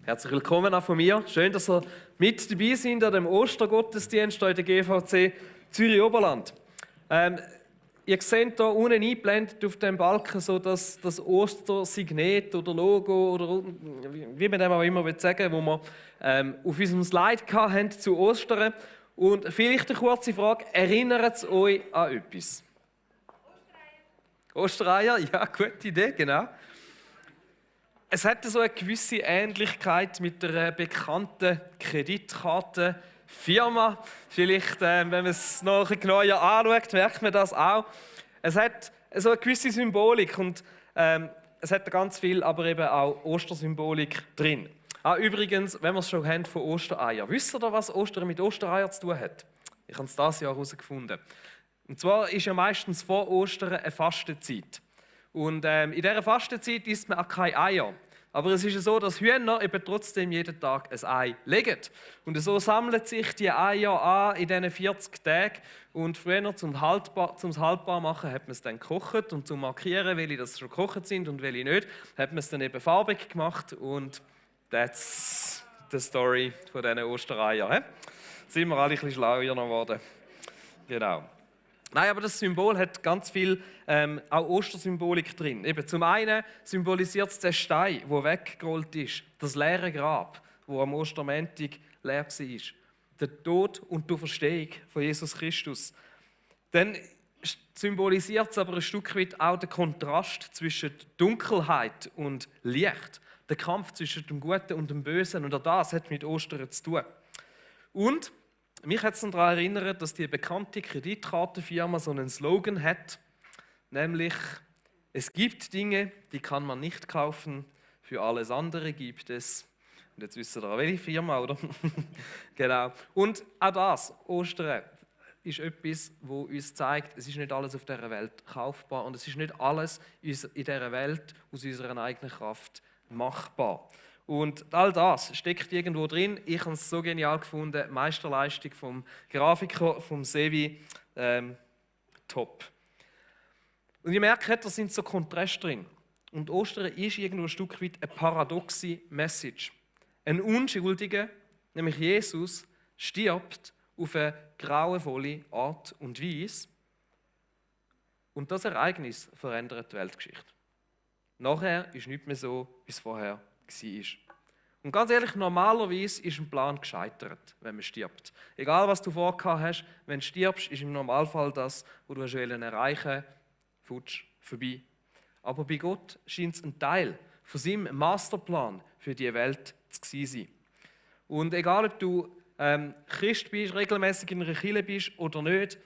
Herzlich willkommen auch von mir. Schön, dass ihr mit dabei seid an dem Ostergottesdienst hier in der GVC Zürich-Oberland. Ihr seht hier unten eingeblendet auf dem Balken so das Ostersignet oder Logo oder wie man dem auch immer sagen will, das wir auf unserem Slide hatten zu Ostern. Und vielleicht eine kurze Frage, erinnert es euch an etwas? Ostereier, ja, gute Idee, genau. Es hat so eine gewisse Ähnlichkeit mit der bekannten Kreditkartenfirma. Vielleicht, wenn man es noch ein bisschen genauer anschaut, merkt man das auch. Es hat so eine gewisse Symbolik und es hat ganz viel, aber eben auch Ostersymbolik drin. Übrigens, wenn wir es schon haben von Ostereiern. Wisst ihr, was Ostern mit Ostereiern zu tun hat? Ich habe es dieses Jahr herausgefunden. Und zwar ist ja meistens vor Ostern eine Fastenzeit. Und in dieser Fastenzeit isst man auch keine Eier. Aber es ist ja so, dass Hühner eben trotzdem jeden Tag ein Ei legen. Und so sammeln sich die Eier an in diesen 40 Tagen. Und früher, zum es haltbar machen, hat man es dann gekocht. Und zum Markieren, welche das schon gekocht sind und welche nicht, hat man es dann eben farbig gemacht. Und that's the story von diesen Ostereiern. Sind wir alle ein bisschen schlauer geworden. Genau. Nein, aber das Symbol hat ganz viel auch Ostersymbolik drin. Eben, zum einen symbolisiert es den Stein, der weggerollt ist, das leere Grab, das am Ostermontag leer war, der Tod und die Auferstehung von Jesus Christus. Dann symbolisiert es aber ein Stück weit auch den Kontrast zwischen Dunkelheit und Licht, der Kampf zwischen dem Guten und dem Bösen. Und auch das hat mit Ostern zu tun. Und mich hat es daran erinnert, dass die bekannte Kreditkartenfirma so einen Slogan hat, nämlich: Es gibt Dinge, die kann man nicht kaufen, für alles andere gibt es. Und jetzt wisst ihr, welche Firma, oder? Genau. Und auch das, Ostern, ist etwas, das uns zeigt, es ist nicht alles auf dieser Welt kaufbar und es ist nicht alles in dieser Welt aus unserer eigenen Kraft machbar. Und all das steckt irgendwo drin. Ich habe es so genial gefunden. Meisterleistung vom Grafiker, vom Sevi, top. Und ihr merkt, da sind so Kontraste drin. Und Ostern ist irgendwo ein Stück weit eine paradoxe Message. Ein Unschuldiger, nämlich Jesus, stirbt auf eine grauenvolle Art und Weise. Und das Ereignis verändert die Weltgeschichte. Nachher ist nichts mehr so, wie es vorher war. Und ganz ehrlich, normalerweise ist ein Plan gescheitert, wenn man stirbt. Egal, was du vorgehabt hast, wenn du stirbst, ist im Normalfall das, was du erreichen wolltest, vorbei. Aber bei Gott scheint es ein Teil von seinem Masterplan für die Welt zu sein. Und egal, ob du Christ bist, regelmäßig in einer Kirche bist oder nicht,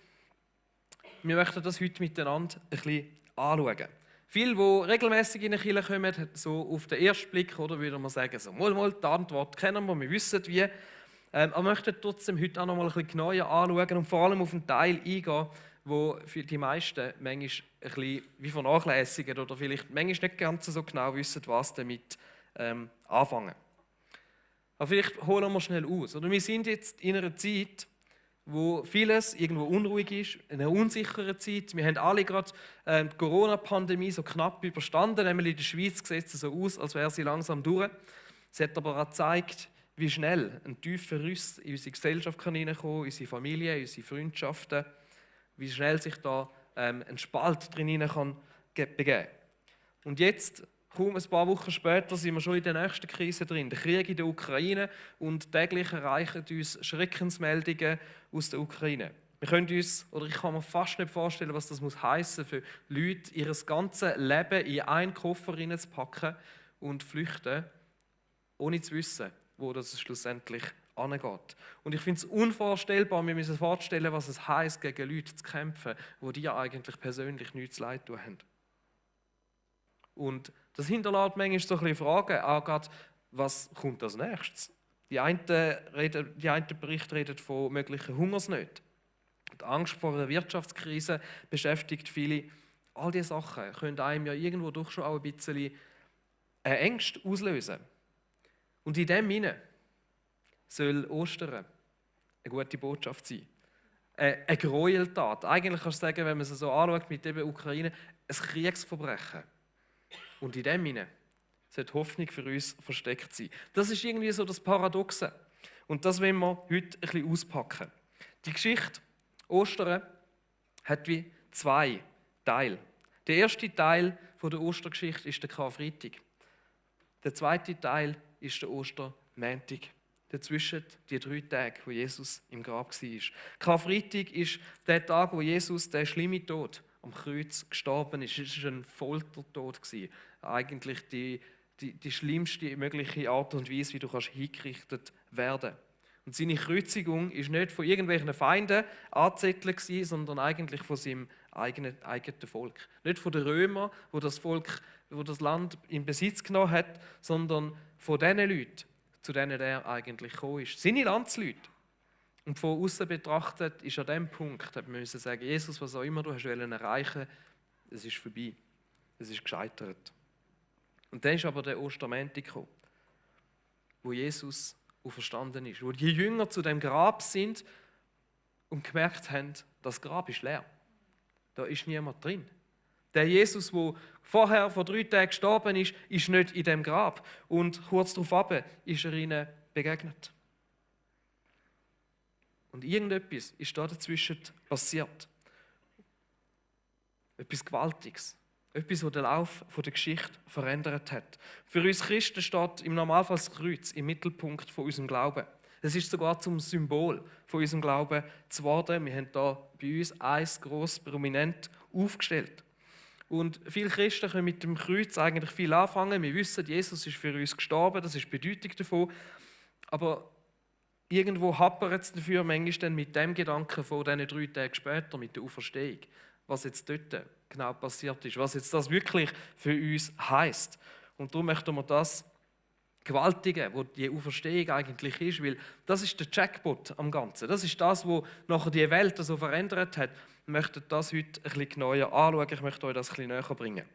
wir möchten das heute miteinander ein bisschen anschauen. Viele, die regelmäßig in eine Kirche kommen, so auf den ersten Blick, oder, würde man sagen, so, mal, die Antwort kennen wir wissen wie. Aber wir möchten trotzdem heute auch noch mal ein bisschen genauer anschauen und vor allem auf einen Teil eingehen, wo für die meisten manchmal ein bisschen wie vernachlässigen oder vielleicht manchmal nicht ganz so genau wissen, was damit anfangen. Aber vielleicht holen wir schnell aus. Oder wir sind jetzt in einer Zeit, wo vieles irgendwo unruhig ist, in einer unsicheren Zeit. Wir haben alle gerade die Corona-Pandemie so knapp überstanden. Nämlich in der Schweiz sieht es so aus, als wäre sie langsam durch. Es hat aber auch gezeigt, wie schnell ein tiefer Riss in unsere Gesellschaft hineinkommen kann, in unsere Familie, in unsere Freundschaften, wie schnell sich da ein Spalt drin kann begeben. Und jetzt, kaum ein paar Wochen später, sind wir schon in der nächsten Krise drin, der Krieg in der Ukraine, und täglich erreichen uns Schreckensmeldungen aus der Ukraine. Wir können uns, oder ich kann mir fast nicht vorstellen, was das heissen muss für Leute, ihr ganzes Leben in einen Koffer zu packen und flüchten, ohne zu wissen, wo das schlussendlich angeht. Und ich finde es unvorstellbar, wir müssen uns vorstellen, was es heisst, gegen Leute zu kämpfen, die dir eigentlich persönlich nichts zu leid tun haben. Und das hinterlässt manchmal so ein bisschen Fragen, auch gerade, was kommt als nächstes? Die einen Berichte reden von möglichen Hungersnöten. Die Angst vor einer Wirtschaftskrise beschäftigt viele. All diese Sachen können einem ja irgendwo doch schon auch ein bisschen Ängste auslösen. Und in dem hinein soll Ostern eine gute Botschaft sein. Eine Gräueltat. Eigentlich kannst du sagen, wenn man es so anschaut mit der Ukraine, ein Kriegsverbrechen. Und in dem hinein sollte Hoffnung für uns versteckt sein. Das ist irgendwie so das Paradoxe. Und das wollen wir heute ein bisschen auspacken. Die Geschichte Ostern hat wie 2 Teile. Der erste Teil der Ostergeschichte ist der Karfreitag. Der zweite Teil ist der Ostermontag. Dazwischen die 3 Tage, wo Jesus im Grab war. Karfreitag ist der Tag, wo Jesus den schlimmen Tod am Kreuz gestorben ist. Es war ein Foltertod. Eigentlich die schlimmste mögliche Art und Weise, wie du hingerichtet werden kannst. Und seine Kreuzigung ist nicht von irgendwelchen Feinden angezettelt, sondern eigentlich von seinem eigenen Volk. Nicht von den Römern, wo das Land in Besitz genommen hat, sondern von den Leuten, zu denen er eigentlich gekommen ist. Seine Landsleute. Und von außen betrachtet ist an dem Punkt, hat man müssen sagen, Jesus, was auch immer du hast erreichen, es ist vorbei. Es ist gescheitert. Und dann ist aber der Ostermontag gekommen, wo Jesus auferstanden ist, wo die Jünger zu dem Grab sind und gemerkt haben, das Grab ist leer. Da ist niemand drin. Der Jesus, der vorher vor 3 Tagen gestorben ist, ist nicht in dem Grab. Und kurz darauf ist er ihnen begegnet. Und irgendetwas ist da dazwischen passiert. Etwas Gewaltiges. Etwas, das den Lauf der Geschichte verändert hat. Für uns Christen steht im Normalfall das Kreuz im Mittelpunkt von unserem Glauben. Es ist sogar zum Symbol von unserem Glauben geworden. Wir haben hier bei uns eins gross prominent aufgestellt. Und viele Christen können mit dem Kreuz eigentlich viel anfangen. Wir wissen, Jesus ist für uns gestorben, das ist die Bedeutung davon. Aber irgendwo hapert es dafür manchmal dann mit dem Gedanken von diesen 3 Tagen später, mit der Auferstehung, was jetzt dort genau passiert ist, was jetzt das wirklich für uns heisst. Und darum möchten wir das Gewaltige, was die Auferstehung eigentlich ist, weil das ist der Jackpot am Ganzen. Das ist das, was nachher die Welt so verändert hat. Wir möchten das heute ein bisschen genauer anschauen. Ich möchte euch das ein bisschen näher bringen.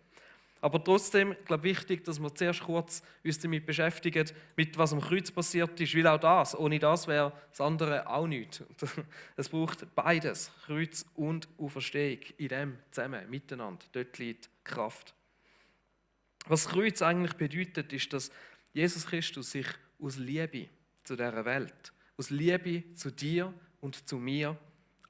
Aber trotzdem, ich glaube, wichtig, dass wir zuerst kurz uns damit beschäftigen, mit was am Kreuz passiert ist, weil auch das, ohne das wäre das andere auch nichts. Es braucht beides, Kreuz und Auferstehung, in dem zusammen, miteinander. Dort liegt Kraft. Was Kreuz eigentlich bedeutet, ist, dass Jesus Christus sich aus Liebe zu dieser Welt, aus Liebe zu dir und zu mir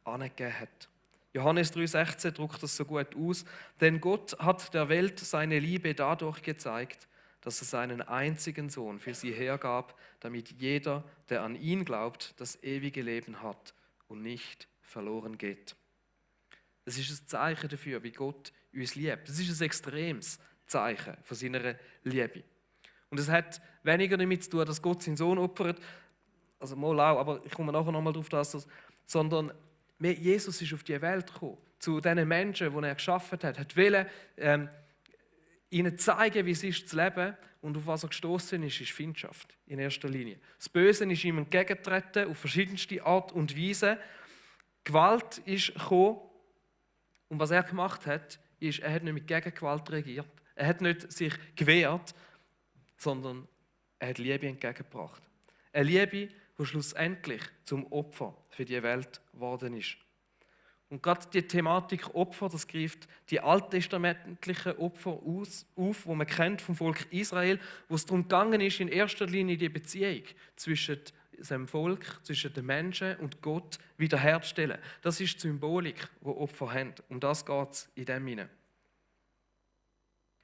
angegeben hat. Johannes 3,16 drückt das so gut aus. Denn Gott hat der Welt seine Liebe dadurch gezeigt, dass er seinen einzigen Sohn für sie hergab, damit jeder, der an ihn glaubt, das ewige Leben hat und nicht verloren geht. Das ist ein Zeichen dafür, wie Gott uns liebt. Das ist ein extremes Zeichen von seiner Liebe. Und es hat weniger damit zu tun, dass Gott seinen Sohn opfert, also mal auch, aber ich komme nachher nochmal darauf, sondern Jesus ist auf die Welt gekommen, zu den Menschen, die er geschaffen hat wollte ihnen zeigen, wie es ist zu leben, und auf was er gestoßen ist Feindschaft in erster Linie. Das Böse ist ihm entgegengetreten auf verschiedenste Art und Weise. Gewalt ist gekommen, und was er gemacht hat, ist, er hat nicht mit Gegengewalt reagiert. Er hat nicht sich gewehrt, sondern er hat Liebe entgegengebracht. Eine Liebe, die schlussendlich zum Opfer für die Welt geworden ist. Und gerade die Thematik Opfer, das greift die alttestamentlichen Opfer auf, die man kennt vom Volk Israel, wo es darum gegangen ist, in erster Linie die Beziehung zwischen dem Volk, zwischen den Menschen und Gott wiederherzustellen. Das ist die Symbolik, die Opfer haben. Um das geht es in dem hinein.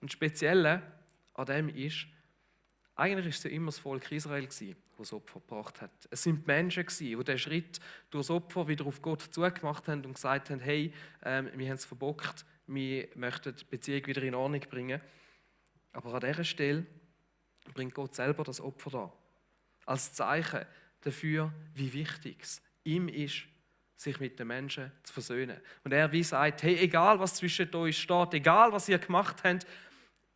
Und das Spezielle an dem ist, eigentlich war es ja immer das Volk Israel, das das Opfer gebracht hat. Es sind die Menschen, die diesen Schritt durch das Opfer wieder auf Gott zugemacht haben und gesagt haben, hey, wir haben es verbockt, wir möchten die Beziehung wieder in Ordnung bringen. Aber an dieser Stelle bringt Gott selber das Opfer da. Als Zeichen dafür, wie wichtig es ihm ist, sich mit den Menschen zu versöhnen. Und er wie sagt, hey, egal was zwischen euch steht, egal was ihr gemacht habt,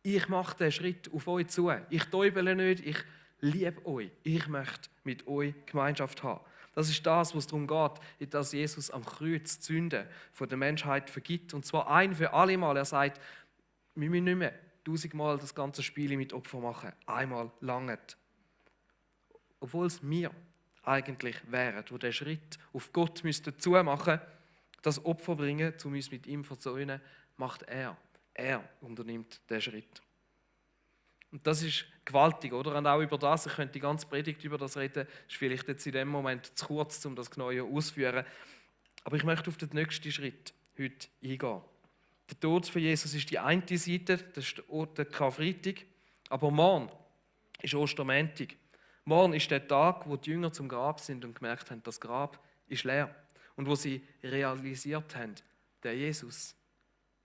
ich mache den Schritt auf euch zu. Ich täubele nicht, ich liebe euch. Ich möchte mit euch Gemeinschaft haben. Das ist das, was darum geht, dass Jesus am Kreuz die Sünde von der Menschheit vergibt. Und zwar ein für alle Mal. Er sagt, wir müssen nicht mehr 1000-mal das ganze Spiel mit Opfer machen. Einmal langt. Obwohl es wir eigentlich wären, die den Schritt auf Gott zumachen müssten, das Opfer bringen, um uns mit ihm versöhnen, macht er. Er unternimmt den Schritt. Und das ist gewaltig, oder? Und auch über das, ich könnte die ganze Predigt über das reden, ist vielleicht jetzt in dem Moment zu kurz, um das genauer auszuführen. Aber ich möchte auf den nächsten Schritt heute eingehen. Der Tod von Jesus ist die eine Seite, das ist der Karfreitag. Aber morgen ist Ostermontag. Morgen ist der Tag, wo die Jünger zum Grab sind und gemerkt haben, das Grab ist leer. Und wo sie realisiert haben, der Jesus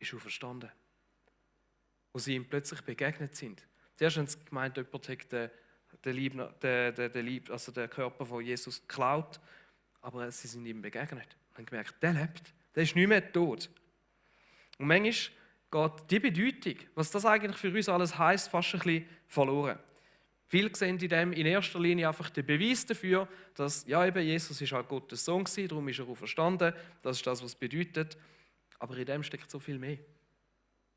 ist auferstanden. Wo sie ihm plötzlich begegnet sind. Zuerst haben sie gemeint, jemand hat den Körper von Jesus geklaut, aber sie sind ihm begegnet und haben gemerkt, der lebt, der ist nicht mehr tot. Und manchmal geht die Bedeutung, was das eigentlich für uns alles heisst, fast ein bisschen verloren. Viele sehen in dem in erster Linie einfach den Beweis dafür, dass ja, eben Jesus ist halt Gottes Sohn gewesen, darum ist er auch verstanden, das ist das, was es bedeutet. Aber in dem steckt so viel mehr.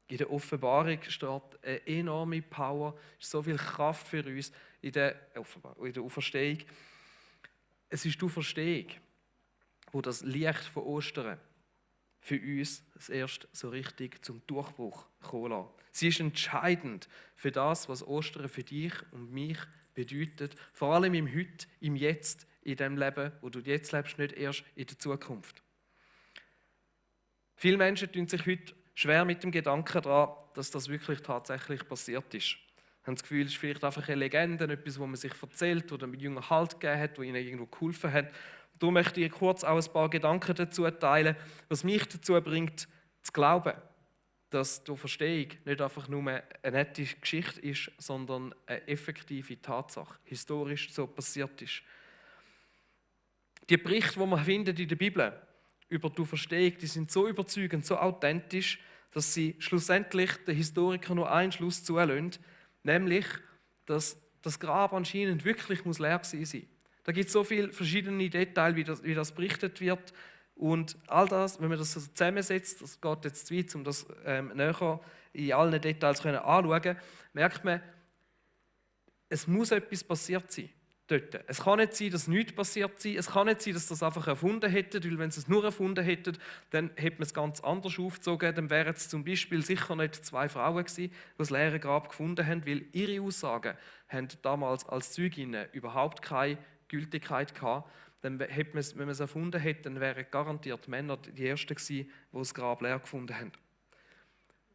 In der Offenbarung steht eine enorme Power, so viel Kraft für uns in der Auferstehung. Es ist die Auferstehung, wo das Licht von Ostern für uns das erst so richtig zum Durchbruch kommen lässt. Sie ist entscheidend für das, was Ostern für dich und mich bedeutet, vor allem im Heute, im Jetzt, in dem Leben, wo du jetzt lebst, nicht erst in der Zukunft. Viele Menschen tun sich heute schwer mit dem Gedanken daran, dass das wirklich tatsächlich passiert ist. Haben das Gefühl, es ist vielleicht einfach eine Legende, etwas, was man sich erzählt oder mit Jüngern Halt gegeben hat, wo ihnen irgendwo geholfen hat. Darum möchte ich kurz auch ein paar Gedanken dazu teilen, was mich dazu bringt, zu glauben, dass die Auferstehung nicht einfach nur eine nette Geschichte ist, sondern eine effektive Tatsache, historisch so passiert ist. Die Berichte, die man findet in der Bibel über die Auferstehung, die sind so überzeugend, so authentisch, dass sie schlussendlich den Historikern nur einen Schluss zulassen, nämlich, dass das Grab anscheinend wirklich leer gewesen sein muss. Da gibt es so viele verschiedene Details, wie das berichtet wird. Und all das, wenn man das so zusammensetzt, das geht jetzt zu weit, um das näher in allen Details anzuschauen, merkt man, es muss etwas passiert sein dort. Es kann nicht sein, dass nichts passiert sein. Es kann nicht sein, dass das einfach erfunden hätten, weil wenn sie es nur erfunden hätten, dann hätte man es ganz anders aufgezogen. Dann wären es zum Beispiel sicher nicht 2 Frauen gewesen, die das leere Grab gefunden haben, weil ihre Aussagen haben damals als Zeuginnen überhaupt keine Gültigkeit gehabt. Dann hätte man es, wenn man es erfunden hätte, dann wären garantiert Männer die Ersten gewesen, die das Grab leer gefunden haben.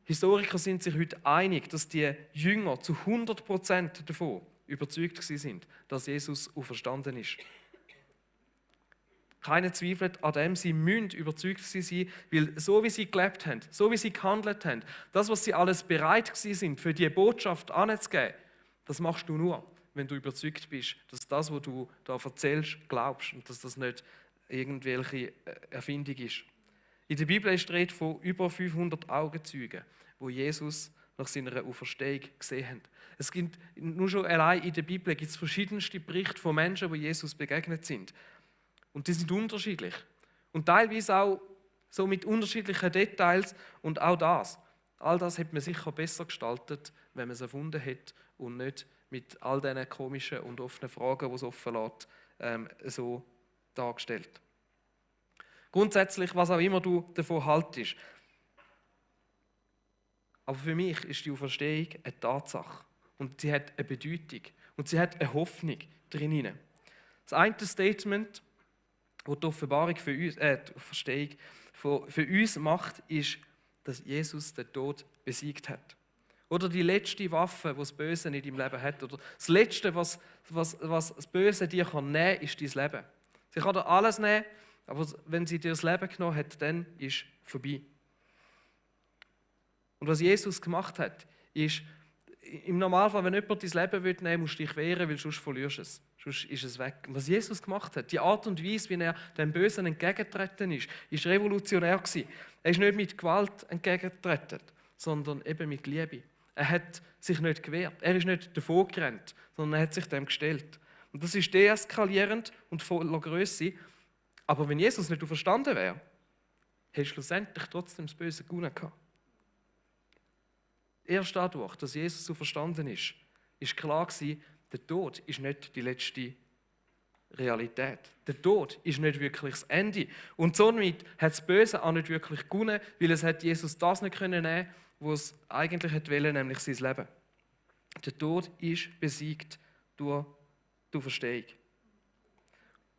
Historiker sind sich heute einig, dass die Jünger zu 100% davon überzeugt sind, dass Jesus auferstanden ist. Keiner zweifelt an dem, sie müssen überzeugt sein, weil so wie sie gelebt haben, so wie sie gehandelt haben, das, was sie alles bereit sind, für diese Botschaft anzugeben, das machst du nur, wenn du überzeugt bist, dass das, was du da erzählst, glaubst und dass das nicht irgendwelche Erfindung ist. In der Bibel ist die Rede von über 500 Augenzeugen, wo Jesus nach seiner Auferstehung gesehen haben. Es gibt nur schon allein in der Bibel gibt es verschiedenste Berichte von Menschen, die Jesus begegnet sind. Und die sind unterschiedlich. Und teilweise auch so mit unterschiedlichen Details und auch das. All das hätte man sicher besser gestaltet, wenn man es erfunden hätte und nicht mit all diesen komischen und offenen Fragen, die es offen lässt, so dargestellt. Grundsätzlich, was auch immer du davon haltest. Aber für mich ist die Auferstehung eine Tatsache. Und sie hat eine Bedeutung. Und sie hat eine Hoffnung drin. Das eine Statement, das die Offenbarung für uns, die Auferstehung für uns macht, ist, dass Jesus den Tod besiegt hat. Oder die letzte Waffe, die das Böse in deinem Leben hat. Oder das Letzte, was das Böse dir nehmen kann, ist dein Leben. Sie kann dir alles nehmen, aber wenn sie dir das Leben genommen hat, dann ist es vorbei. Und was Jesus gemacht hat, ist, im Normalfall, wenn jemand dein Leben nehmen will, musst du dich wehren, weil sonst verlierst du es. Sonst ist es weg. Und was Jesus gemacht hat, die Art und Weise, wie er dem Bösen entgegengetreten ist revolutionär gewesen. Er ist nicht mit Gewalt entgegengetreten, sondern eben mit Liebe. Er hat sich nicht gewehrt. Er ist nicht davon gerannt, sondern er hat sich dem gestellt. Und das ist deeskalierend und voller Größe. Aber wenn Jesus nicht auferstanden wäre, hätte schlussendlich trotzdem das Böse gewonnen gehabt. Erst dadurch, dass Jesus so verstanden ist klar gewesen, der Tod ist nicht die letzte Realität. Der Tod ist nicht wirklich das Ende. Und somit hat das Böse auch nicht wirklich gewonnen, weil es hat Jesus das nicht nehmen können, was es eigentlich wollte, nämlich sein Leben. Der Tod ist besiegt durch die Auferstehung.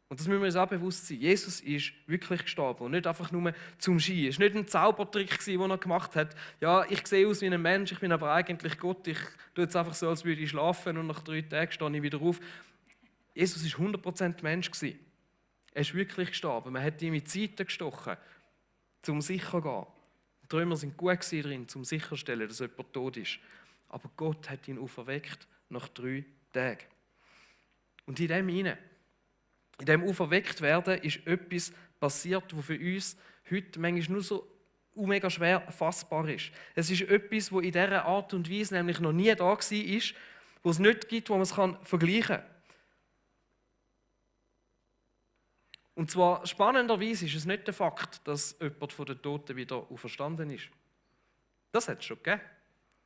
Und das müssen wir uns auch bewusst sein. Jesus ist wirklich gestorben und nicht einfach nur zum Ski. Es war nicht ein Zaubertrick, den er gemacht hat. Ja, ich sehe aus wie ein Mensch, ich bin aber eigentlich Gott. Ich tue jetzt einfach so, als würde ich schlafen und nach 3 Tagen stehe ich wieder auf. Jesus war 100% Mensch. Er ist wirklich gestorben. Man hat ihm in die Seite gestochen, um sicher zu gehen. Die Römer waren gut darin, um sicherzustellen, dass jemand tot ist. Aber Gott hat ihn auferweckt nach 3 Tagen. Und in dem auferweckt werden, ist etwas passiert, was für uns heute manchmal nur so mega schwer fassbar ist. Es ist etwas, das in dieser Art und Weise nämlich noch nie da war, wo es nicht gibt, wo man es vergleichen kann. Und zwar spannenderweise ist es nicht der Fakt, dass jemand von den Toten wieder auferstanden ist. Das hat es schon gegeben.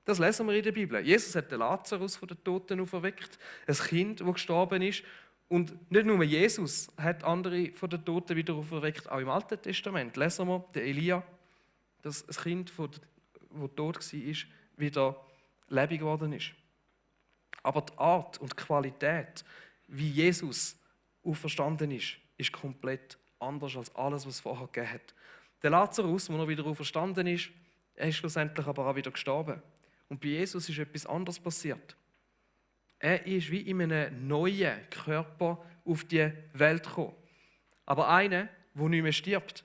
Das lesen wir in der Bibel. Jesus hat den Lazarus von den Toten auferweckt, ein Kind, das gestorben ist. Und nicht nur Jesus hat andere von den Toten wieder auferweckt, auch im Alten Testament lesen wir, der Elia, dass ein Kind, das tot war, wieder lebendig geworden ist. Aber die Art und die Qualität, wie Jesus auferstanden ist komplett anders als alles, was es vorher gegeben hat. Der Lazarus, als er wieder auferstanden ist, er ist schlussendlich aber auch wieder gestorben. Und bei Jesus ist etwas anderes passiert. Er ist wie in einem neuen Körper auf die Welt gekommen. Aber einer, der nicht mehr stirbt.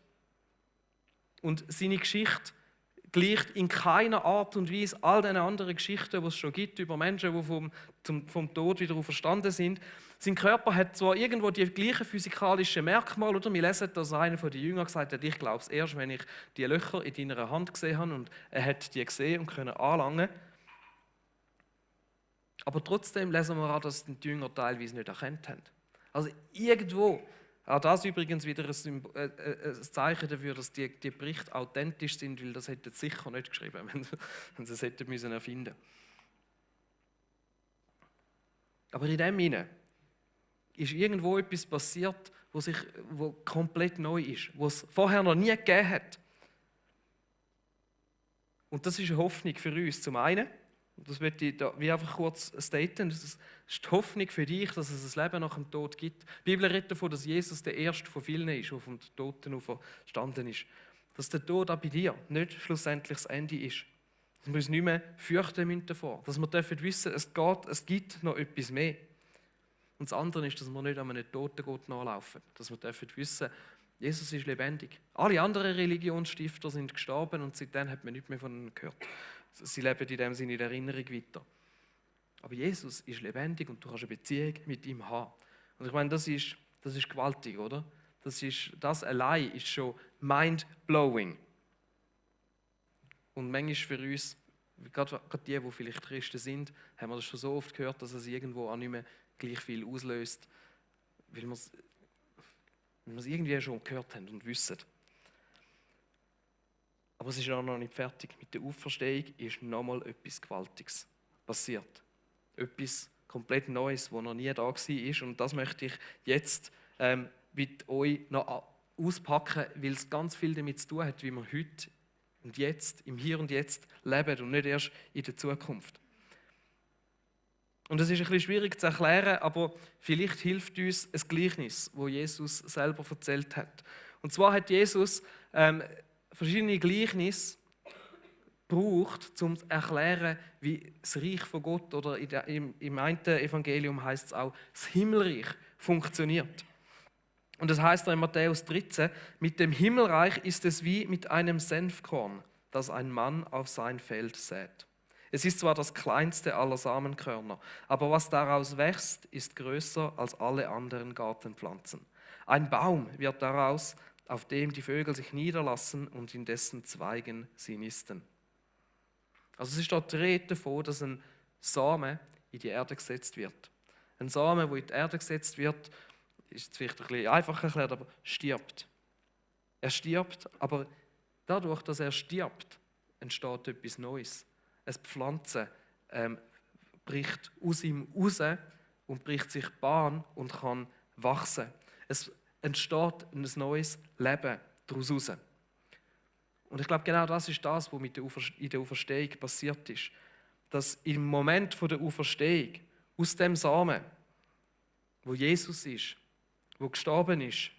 Und seine Geschichte gleicht in keiner Art und Weise all den anderen Geschichten, die es schon gibt, über Menschen, die vom Tod wieder auferstanden sind. Sein Körper hat zwar irgendwo die gleichen physikalischen Merkmale, oder? Wir lesen, dass einer von den Jüngern gesagt hat, ich glaube es erst, wenn ich die Löcher in deiner Hand gesehen habe, und er hat die gesehen und können anlangen. Aber trotzdem lesen wir auch, dass die Jünger teilweise nicht erkannt haben. Also irgendwo, auch das übrigens wieder ein Zeichen dafür, dass die Berichte authentisch sind, weil das hätten sie sicher nicht geschrieben, wenn sie es hätten müssen erfinden. Aber in dem hinein ist irgendwo etwas passiert, wo komplett neu ist, was es vorher noch nie gegeben hat. Und das ist eine Hoffnung für uns. Zum einen, das möchte ich da wie einfach kurz staten, das ist die Hoffnung für dich, dass es ein Leben nach dem Tod gibt. Die Bibel redet davon, dass Jesus der Erste von vielen ist, der vom Toten auferstanden ist. Dass der Tod auch bei dir nicht schlussendlich das Ende ist. Dass wir uns nicht mehr fürchten müssen davor. Dass wir wissen dürfen, es gibt noch etwas mehr. Und das andere ist, dass wir nicht an einem toten Gott nachlaufen. Dass wir wissen, Jesus ist lebendig. Alle anderen Religionsstifter sind gestorben und seitdem hat man nichts mehr von ihnen gehört. Sie leben in dem Sinne in der Erinnerung weiter. Aber Jesus ist lebendig und du kannst eine Beziehung mit ihm haben. Und ich meine, das ist gewaltig, oder? Das allein ist schon mind-blowing. Und manchmal für uns, gerade die vielleicht Christen sind, haben wir das schon so oft gehört, dass es irgendwo auch nicht mehr gleich viel auslöst, weil wir es irgendwie schon gehört haben und wissen. Aber es ist auch noch nicht fertig. Mit der Auferstehung ist nochmal etwas Gewaltiges passiert. Etwas komplett Neues, das noch nie da war. Und das möchte ich jetzt mit euch noch auspacken, weil es ganz viel damit zu tun hat, wie wir heute und jetzt, im Hier und Jetzt leben und nicht erst in der Zukunft. Und es ist ein bisschen schwierig zu erklären, aber vielleicht hilft uns ein Gleichnis, das Jesus selber erzählt hat. Und zwar hat Jesus verschiedene Gleichnisse gebraucht, um zu erklären, wie das Reich von Gott, oder im einen Evangelium heißt es auch, das Himmelreich funktioniert. Und das heißt in Matthäus 13, mit dem Himmelreich ist es wie mit einem Senfkorn, das ein Mann auf sein Feld sät. Es ist zwar das kleinste aller Samenkörner, aber was daraus wächst, ist größer als alle anderen Gartenpflanzen. Ein Baum wird daraus, auf dem die Vögel sich niederlassen und in dessen Zweigen sie nisten. Also es ist dort die Rede davon, dass ein Samen in die Erde gesetzt wird. Ein Samen, der in die Erde gesetzt wird, ist vielleicht ein bisschen einfach erklärt, aber stirbt. Er stirbt, aber dadurch, dass er stirbt, entsteht etwas Neues. Eine Pflanze bricht aus ihm raus und bricht sich Bahn und kann wachsen. Es entsteht ein neues Leben daraus heraus. Und ich glaube, genau das ist das, was in der Auferstehung passiert ist. dass im Moment der Auferstehung aus dem Samen, wo Jesus ist, wo gestorben ist,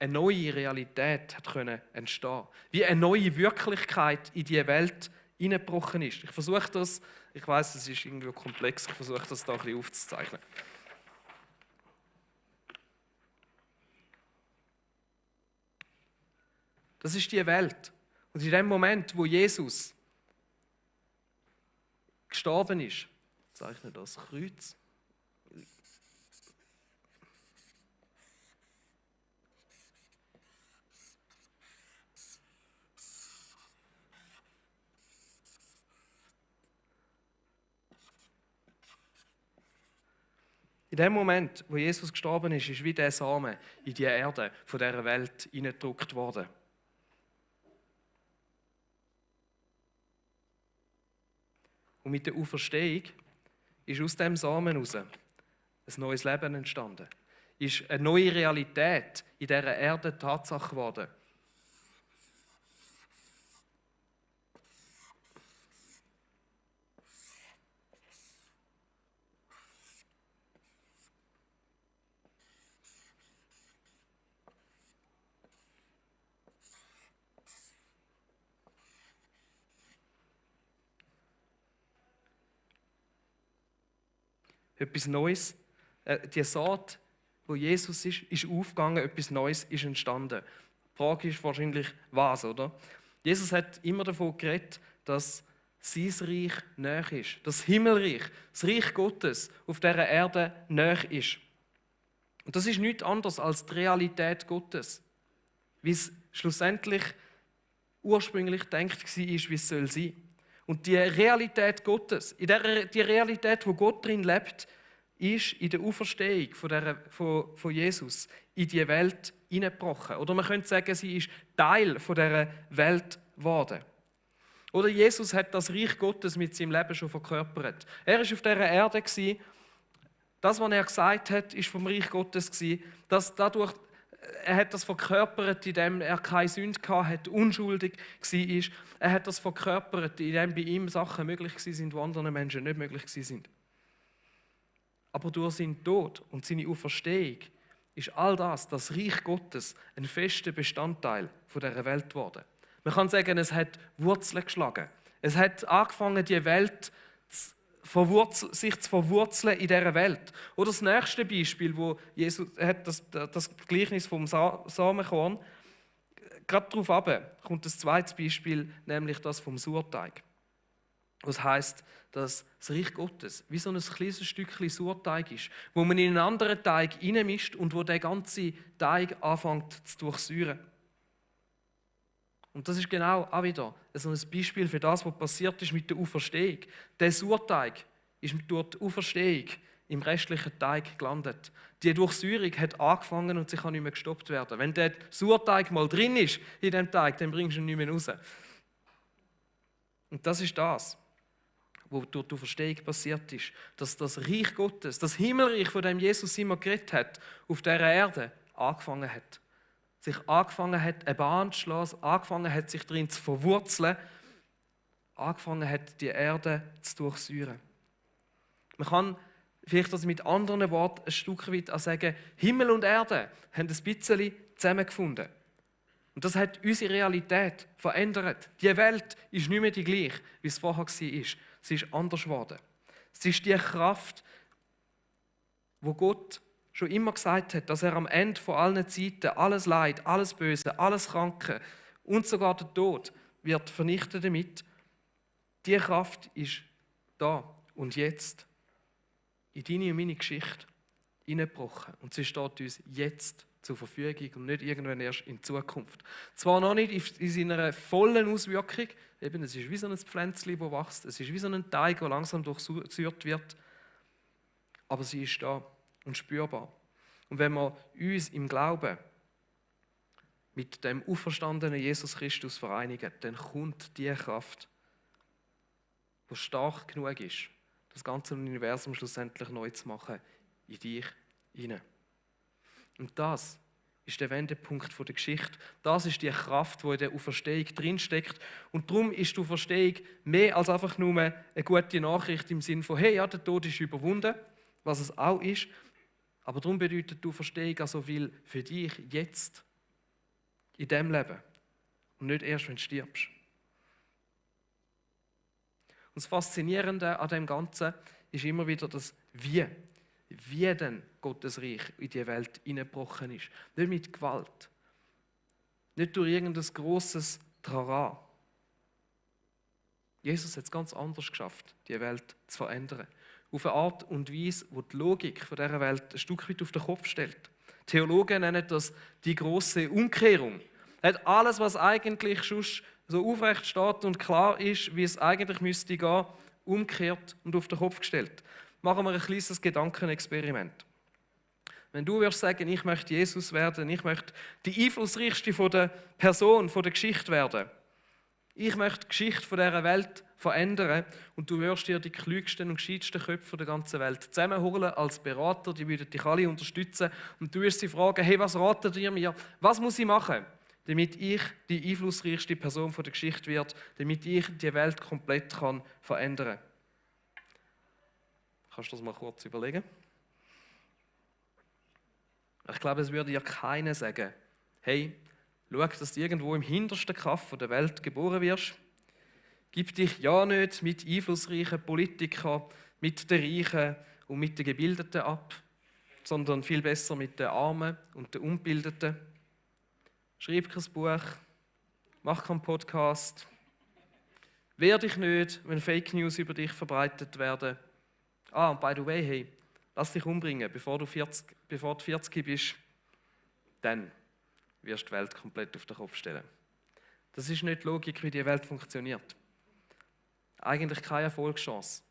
eine neue Realität hat können entstehen. Wie eine neue Wirklichkeit in die Welt hineingebrochen ist. Ich versuche das, ich weiß, es ist irgendwie komplex, ich versuche das da ein bisschen aufzuzeichnen. Das ist die Welt. Und in dem Moment, wo Jesus gestorben ist, ich zeichne das Kreuz. In dem Moment, wo Jesus gestorben ist, ist wie der Samen in die Erde von dieser Welt hineingedrückt worden. Und mit der Auferstehung ist aus dem Samen heraus ein neues Leben entstanden. Ist eine neue Realität in dieser Erde Tatsache geworden. Etwas Neues, die Saat, wo Jesus ist aufgegangen, etwas Neues ist entstanden. Die Frage ist wahrscheinlich, was, oder? Jesus hat immer davon geredet, dass sein Reich nahe ist. Das Himmelreich, das Reich Gottes auf dieser Erde nahe ist. Und das ist nichts anderes als die Realität Gottes. Wie es schlussendlich ursprünglich gedacht war, wie es soll sein. Und die Realität Gottes, die Realität, wo Gott drin lebt, ist in der Auferstehung von Jesus in die Welt hineingebrochen. Oder man könnte sagen, sie ist Teil dieser Welt geworden. Oder Jesus hat das Reich Gottes mit seinem Leben schon verkörpert. Er war auf dieser Erde. Das, was er gesagt hat, war vom Reich Gottes. Er hat das verkörpert, indem er keine Sünde hatte, unschuldig war. Er hat das verkörpert, indem bei ihm Sachen möglich waren, die anderen Menschen nicht möglich waren. Aber durch seinen Tod und seine Auferstehung ist all das Reich Gottes, ein fester Bestandteil dieser Welt geworden. Man kann sagen, es hat Wurzeln geschlagen. Es hat angefangen, die Welt sich zu verwurzeln in dieser Welt. Oder das nächste Beispiel, wo Jesus hat das Gleichnis vom Samenkorn, gerade darauf ab, kommt das zweite Beispiel, nämlich das vom Sauerteig. Das heisst, dass das Reich Gottes wie so ein kleines Stückchen Sauerteig ist, wo man in einen anderen Teig reinmischt und wo der ganze Teig anfängt zu durchsäuern. Und das ist genau auch wieder so ein Beispiel für das, was passiert ist mit der Auferstehung. Der Sauerteig ist durch die Auferstehung im restlichen Teig gelandet. Die Durchsäuerung hat angefangen und sie kann nicht mehr gestoppt werden. Wenn der Sauerteig mal drin ist in dem Teig, dann bringst du ihn nicht mehr raus. Und das ist das, was durch die Auferstehung passiert ist. Dass das Reich Gottes, das Himmelreich, von dem Jesus immer geredet hat, auf dieser Erde angefangen hat. Sich angefangen hat, eine Bahn zu schlagen, angefangen hat, sich darin zu verwurzeln, angefangen hat, die Erde zu durchsäuern. Man kann vielleicht das mit anderen Worten ein Stück weit auch sagen, Himmel und Erde haben ein bisschen zusammengefunden. Und das hat unsere Realität verändert. Die Welt ist nicht mehr die gleiche, wie es vorher war. Sie ist anders geworden. Es ist die Kraft, wo Gott schon immer gesagt hat, dass er am Ende von allen Zeiten alles Leid, alles Böse, alles Kranke und sogar der Tod wird vernichten damit. Diese Kraft ist da und jetzt in deine und meine Geschichte hineingebrochen. Und sie steht uns jetzt zur Verfügung und nicht irgendwann erst in Zukunft. Zwar noch nicht in seiner vollen Auswirkung, eben, es ist wie so ein Pflänzchen, das wächst, es ist wie so ein Teig, der langsam durchsäuert wird, aber sie ist da und spürbar. Und wenn wir uns im Glauben mit dem auferstandenen Jesus Christus vereinigen, dann kommt die Kraft, die stark genug ist, das ganze Universum schlussendlich neu zu machen, in dich hinein. Und das ist der Wendepunkt der Geschichte. Das ist die Kraft, die in der Auferstehung drinsteckt. Und darum ist die Auferstehung mehr als einfach nur eine gute Nachricht im Sinne von, hey, ja, der Tod ist überwunden, was es auch ist. Aber darum bedeutet die Auferstehung auch so viel für dich jetzt, in diesem Leben. Und nicht erst, wenn du stirbst. Und das Faszinierende an dem Ganzen ist immer wieder das Wie. Wie denn Gottes Reich in die Welt hineingebrochen ist. Nicht mit Gewalt. Nicht durch irgendein grosses Trara. Jesus hat es ganz anders geschafft, die Welt zu verändern. Auf eine Art und Weise, die die Logik von dieser Welt ein Stück weit auf den Kopf stellt. Theologen nennen das die große Umkehrung. Hat alles, was eigentlich schon so aufrecht steht und klar ist, wie es eigentlich müsste gehen, umgekehrt und auf den Kopf gestellt. Machen wir ein kleines Gedankenexperiment. Wenn du würdest sagen, ich möchte Jesus werden, ich möchte die einflussreichste von der Person, von der Geschichte werden. Ich möchte die Geschichte von dieser Welt verändern und du wirst dir die klügsten und gescheitsten Köpfe der ganzen Welt zusammenholen als Berater, die würden dich alle unterstützen und du wirst sie fragen, hey, was ratet ihr mir? Was muss ich machen, damit ich die einflussreichste Person von der Geschichte werde, damit ich die Welt komplett verändern kann? Kannst du das mal kurz überlegen? Ich glaube, es würde ja keiner sagen, hey, schau, dass du irgendwo im hintersten Kaff der Welt geboren wirst. Gib dich ja nicht mit einflussreichen Politikern, mit den Reichen und mit den Gebildeten ab, sondern viel besser mit den Armen und den Unbildeten. Schreib kein Buch, mach keinen Podcast. Wehr dich nicht, wenn Fake News über dich verbreitet werden. Und by the way, hey, lass dich umbringen, bevor du 40 bist, dann wirst du die Welt komplett auf den Kopf stellen. Das ist nicht die Logik, wie die Welt funktioniert. Eigentlich keine Erfolgschance.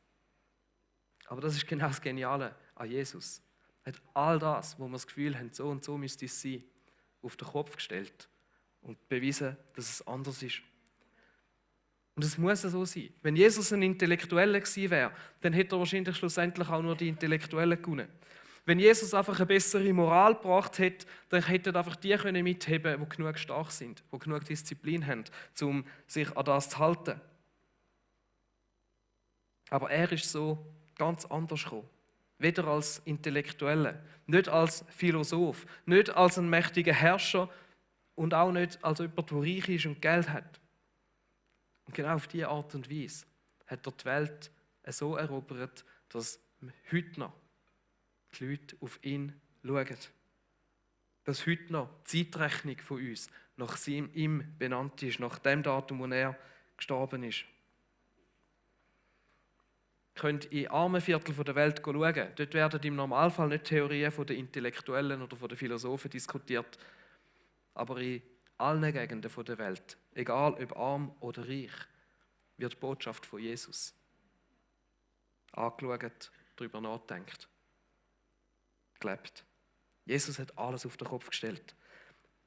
Aber das ist genau das Geniale an Jesus. Er hat all das, wo wir das Gefühl haben, so und so müsste es sein, auf den Kopf gestellt und bewiesen, dass es anders ist. Und es muss so sein. Wenn Jesus ein Intellektueller gewesen wäre, dann hätte er wahrscheinlich schlussendlich auch nur die Intellektuellen gewonnen. Wenn Jesus einfach eine bessere Moral gebracht hätte, dann hätten einfach die mitheben können, die genug stark sind, die genug Disziplin haben, um sich an das zu halten. Aber er ist so ganz anders gekommen. Weder als Intellektueller, nicht als Philosoph, nicht als ein mächtiger Herrscher und auch nicht als jemand, der reich ist und Geld hat. Und genau auf diese Art und Weise hat er die Welt so erobert, dass heute noch die Leute auf ihn schauen. Dass heute noch die Zeitrechnung von uns nach ihm benannt ist, nach dem Datum, wo er gestorben ist. Ihr könnt in armen Viertel der Welt schauen. Dort werden im Normalfall nicht Theorien von den Intellektuellen oder von den Philosophen diskutiert, aber in allen Gegenden der Welt, egal ob arm oder reich, wird die Botschaft von Jesus angeschaut, darüber nachdenkt, gelebt. Jesus hat alles auf den Kopf gestellt.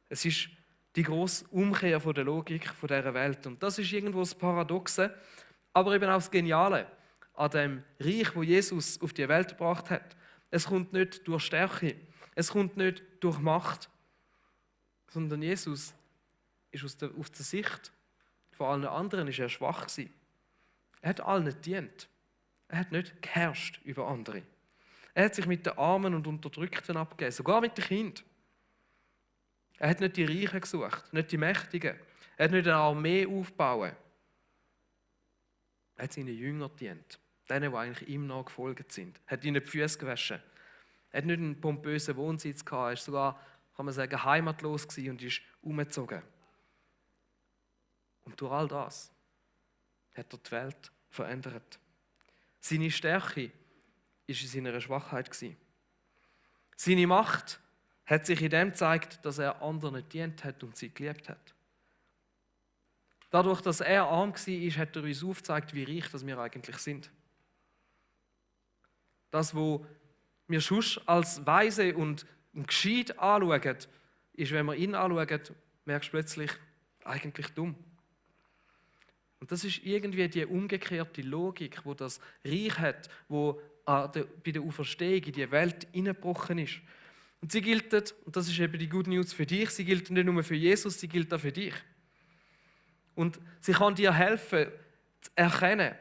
Es ist die grosse Umkehr von der Logik dieser Welt. Und das ist irgendwo das Paradoxe, aber eben auch das Geniale an dem Reich, wo Jesus auf die Welt gebracht hat. Es kommt nicht durch Stärke, es kommt nicht durch Macht, sondern Jesus ist aus der Sicht von allen anderen ist er schwach gewesen. Er hat allen gedient. Er hat nicht geherrscht über andere. Er hat sich mit den Armen und Unterdrückten abgegeben, sogar mit den Kindern. Er hat nicht die Reichen gesucht, nicht die Mächtigen. Er hat nicht eine Armee aufgebaut. Er hat seinen Jüngern gedient, denen, die eigentlich ihm nachgefolgt sind. Er hat ihnen die Füße gewaschen. Er hat nicht einen pompösen Wohnsitz gehabt, er war sogar, kann man sagen, heimatlos und ist umgezogen. Und durch all das hat er die Welt verändert. Seine Stärke war in seiner Schwachheit. Seine Macht hat sich in dem gezeigt, dass er anderen gedient hat und sie geliebt hat. Dadurch, dass er arm war, hat er uns aufgezeigt, wie reich wir eigentlich sind. Das, was wir sonst als weise und gescheit anschauen, ist, wenn wir ihn anschauen, merkst du plötzlich, eigentlich dumm. Und das ist irgendwie die umgekehrte Logik, wo das Reich hat, wo bei der Auferstehung in die Welt hineingebrochen ist. Und sie gilt, und das ist eben die Good News für dich, sie gilt nicht nur für Jesus, sie gilt auch für dich. Und sie kann dir helfen, zu erkennen,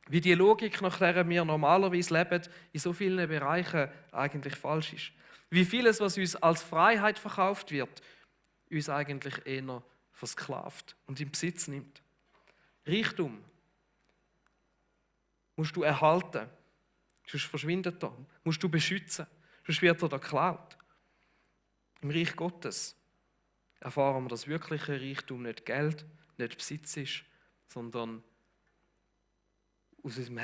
wie die Logik, nach der wir normalerweise leben, in so vielen Bereichen eigentlich falsch ist. Wie vieles, was uns als Freiheit verkauft wird, uns eigentlich eher versklavt und in Besitz nimmt. Reichtum musst du erhalten, sonst verschwindet er. Musst du beschützen, sonst wird er dir geklaut. Im Reich Gottes erfahren wir, dass wirkliche Reichtum nicht Geld, nicht Besitz ist, sondern in unserem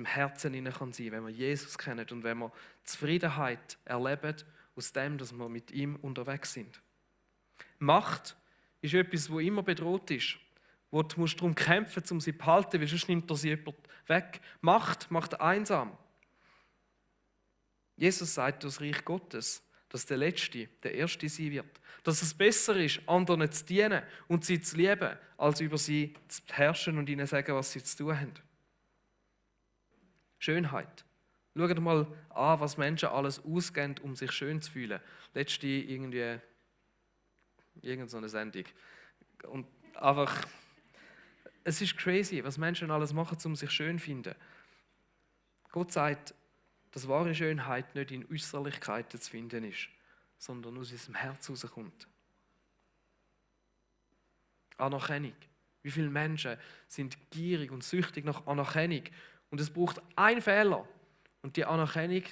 Herzen hinein kann sein, wenn wir Jesus kennen und wenn wir Zufriedenheit erleben aus dem, dass wir mit ihm unterwegs sind. Macht ist etwas, wo immer bedroht ist, wo du darum kämpfen musst, um sie zu behalten, weil sonst nimmt er sie jemand weg. Macht macht einsam. Jesus sagt das Reich Gottes, dass der Letzte der Erste sein wird. Dass es besser ist, anderen zu dienen und sie zu lieben, als über sie zu herrschen und ihnen zu sagen, was sie zu tun haben. Schönheit. Schaut mal an, was Menschen alles ausgeben, um sich schön zu fühlen. Letzte irgendeine Sendung. Und einfach, es ist crazy, was Menschen alles machen, um sich schön zu finden. Gott sagt, dass wahre Schönheit nicht in Äußerlichkeiten zu finden ist, sondern aus unserem Herz herauskommt. Anerkennung. Wie viele Menschen sind gierig und süchtig nach Anerkennung? Und es braucht einen Fehler. Und die Anerkennung,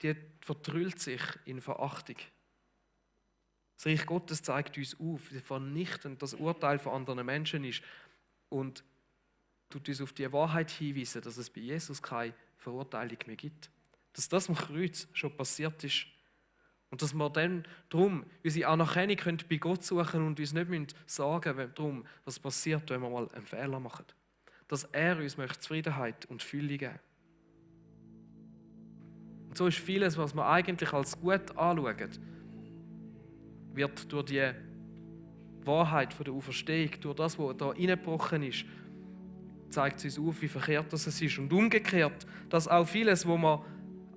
die vertrüllt sich in Verachtung. Das Reich Gottes zeigt uns auf, wie vernichtend das Urteil von anderen Menschen ist und tut uns auf die Wahrheit hinweisen, dass es bei Jesus keine Verurteilung mehr gibt. Dass das am Kreuz schon passiert ist. Und dass wir dann darum unsere Anerkennung bei Gott suchen und uns nicht sagen darum, was passiert, wenn wir mal einen Fehler machen. Dass er uns Zufriedenheit und Fülle geben möchte. Und so ist vieles, was wir eigentlich als gut anschauen, wird durch die Wahrheit von der Auferstehung, durch das, was da reingebrochen ist, zeigt es uns auf, wie verkehrt das ist. Und umgekehrt, dass auch vieles, was wir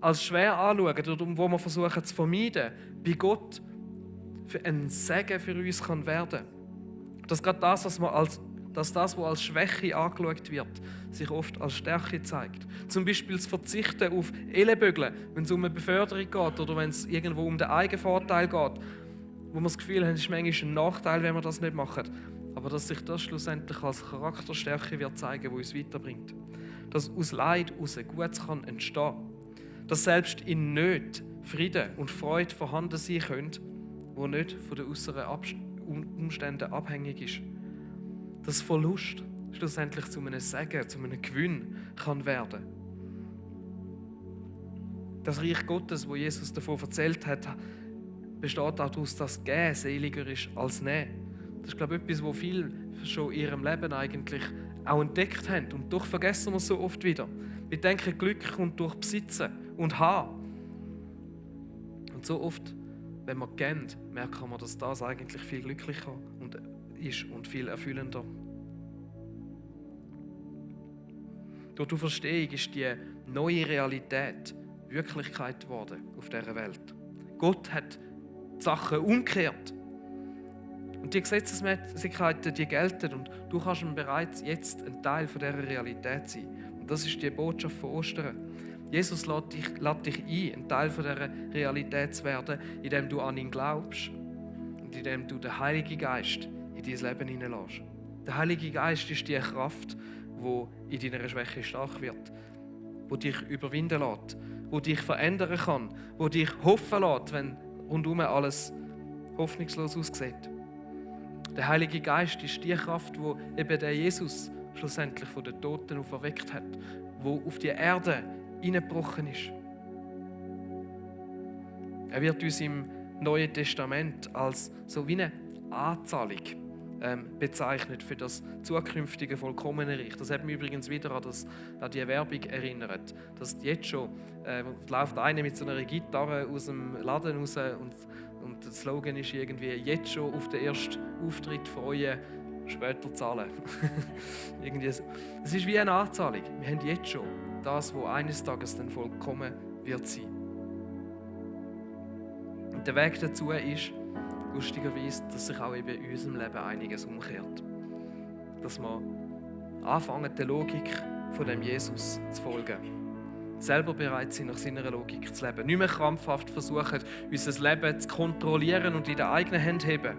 als schwer anschauen oder wo wir versuchen zu vermeiden, bei Gott für ein Segen für uns kann werden. Dass gerade das, was als Schwäche angeschaut wird, sich oft als Stärke zeigt. Zum Beispiel das Verzichten auf Ellenbögeln, wenn es um eine Beförderung geht oder wenn es irgendwo um den Eigenvorteil geht, wo wir das Gefühl haben, es ist manchmal ein Nachteil, wenn wir das nicht machen. Aber dass sich das schlussendlich als Charakterstärke wird zeigen, die uns weiterbringt. Dass aus Leid heraus Gutes kann entstehen. Dass selbst in Nöten Frieden und Freude vorhanden sein können, die nicht von den äußeren Umständen abhängig ist. Dass Verlust schlussendlich zu einem Segen, zu einem Gewinn kann werden. Das Reich Gottes, wo Jesus davon erzählt hat, besteht auch daraus, dass Geben seliger ist als Nehmen. Das ist, glaube ich, etwas, was viele schon in ihrem Leben eigentlich auch entdeckt haben. Und doch vergessen wir es so oft wieder. Wir denken, Glück kommt durch Besitzen und Haben. Und so oft, wenn wir geben, merken wir, dass das eigentlich viel glücklicher ist und viel erfüllender. Durch die Auferstehung ist die neue Realität Wirklichkeit geworden auf dieser Welt. Gott hat die Sachen umgekehrt. Und die Gesetzesmäßigkeiten, die gelten und du kannst bereits jetzt ein Teil von dieser Realität sein. Und das ist die Botschaft von Ostern. Jesus lädt dich ein, ein Teil von dieser Realität zu werden, indem du an ihn glaubst und indem du den Heiligen Geist in dein Leben hineinlässt. Der Heilige Geist ist die Kraft, die in deiner Schwäche stark wird, die dich überwinden lässt, die dich verändern kann, die dich hoffen lässt, wenn rundum alles hoffnungslos aussieht. Der Heilige Geist ist die Kraft, die eben der Jesus schlussendlich von den Toten auferweckt hat, wo auf die Erde hineingebrochen ist. Er wird uns im Neuen Testament als so wie eine Anzahlung bezeichnet für das zukünftige vollkommene Reich. Das hat mich übrigens wieder an die Werbung erinnert, dass jetzt schon läuft einer mit so einer Gitarre aus dem Laden raus und der Slogan ist irgendwie jetzt schon auf den ersten Auftritt freuen, später zahlen. Irgendwie so. Es ist wie eine Anzahlung. Wir haben jetzt schon das, was eines Tages dann vollkommen wird sein. Der Weg dazu ist, lustigerweise, dass sich auch eben in unserem Leben einiges umkehrt. Dass wir anfangen, der Logik von dem Jesus zu folgen. Selber bereit sind, nach seiner Logik zu leben. Nicht mehr krampfhaft versuchen, unser Leben zu kontrollieren und in den eigenen Händen zu haben.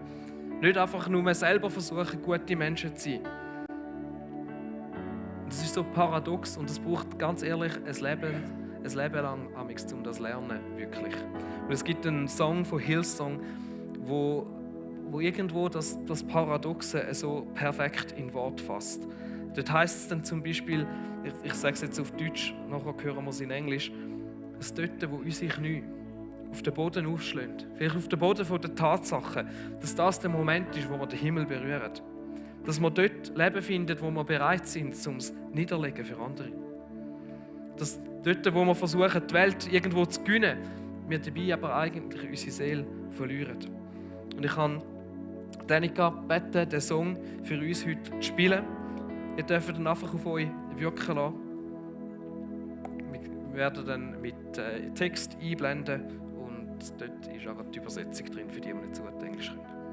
Nicht einfach nur selber versuchen, gute Menschen zu sein. Das ist so paradox und es braucht ganz ehrlich ein Leben lang, um das zu lernen, wirklich. Und es gibt einen Song von Hillsong, wo irgendwo das Paradoxe so perfekt in Wort fasst. Dort heisst es dann zum Beispiel, ich sage es jetzt auf Deutsch, nachher hören wir es in Englisch, dass dort, wo unsere Knie auf den Boden aufschlagen, vielleicht auf den Boden der Tatsachen, dass das der Moment ist, wo wir den Himmel berühren. Dass wir dort Leben finden, wo wir bereit sind, um es niederlegen für andere. Dass dort, wo wir versuchen, die Welt irgendwo zu gewinnen, wir dabei aber eigentlich unsere Seele verlieren. Und ich kann Danica bitten, den Song für uns heute zu spielen. Ihr dürft ihn einfach auf euch wirken lassen. Wir werden dann mit Text einblenden und dort ist auch die Übersetzung drin, für die nicht so gut Englisch können.